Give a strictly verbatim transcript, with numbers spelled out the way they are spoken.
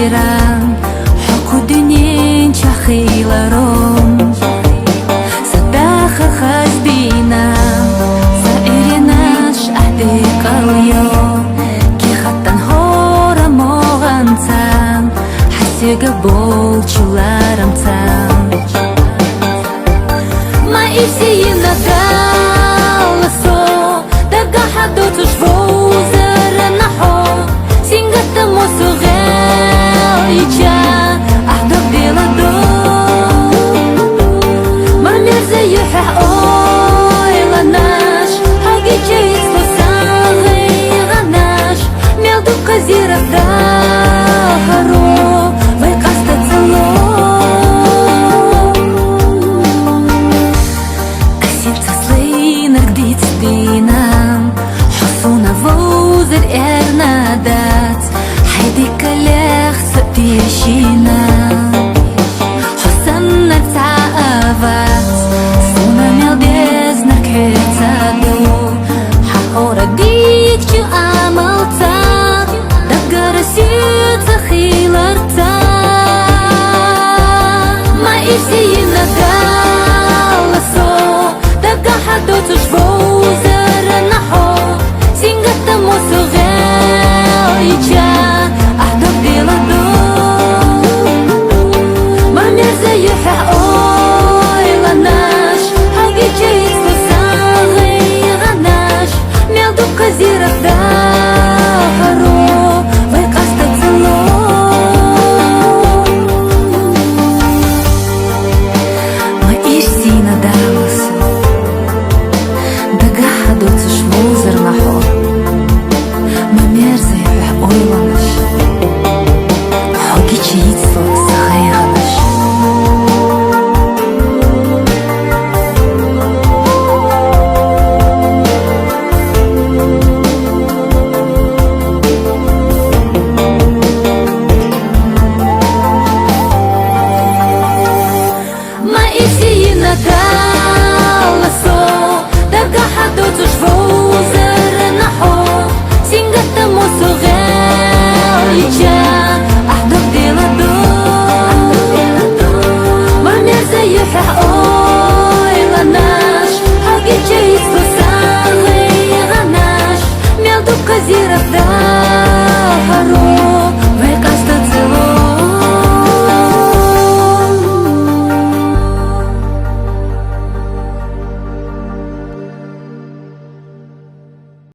Иран, хӀокху дуьнен чахиларом, са даха хазбина, са иренаш ахӀдекъал йо, кехаттан хӀора могӀанцан, хьасига болчуларамцан. Ма ирсийна даласо, дагахьа доцуш вовзара нахьо, сингаттамо сугъел ича, ахӀдаб деладо. Ма мерза юхьехь ойланаш, хьогича исло сагъайгъанаш, мел дукха зирах дагьаро, вай къаста цало. Асин цаслайнарг дицдина, хьо суна вовзар эрна дац, хьайди калех са тешина. Хьо саннар цхьа а вац, суна мел дезнар кхьеца ду, хьахьора дикчу амалца, дагара сица хиларца. Ма ирсийна даласо, дагахьа доцуш вов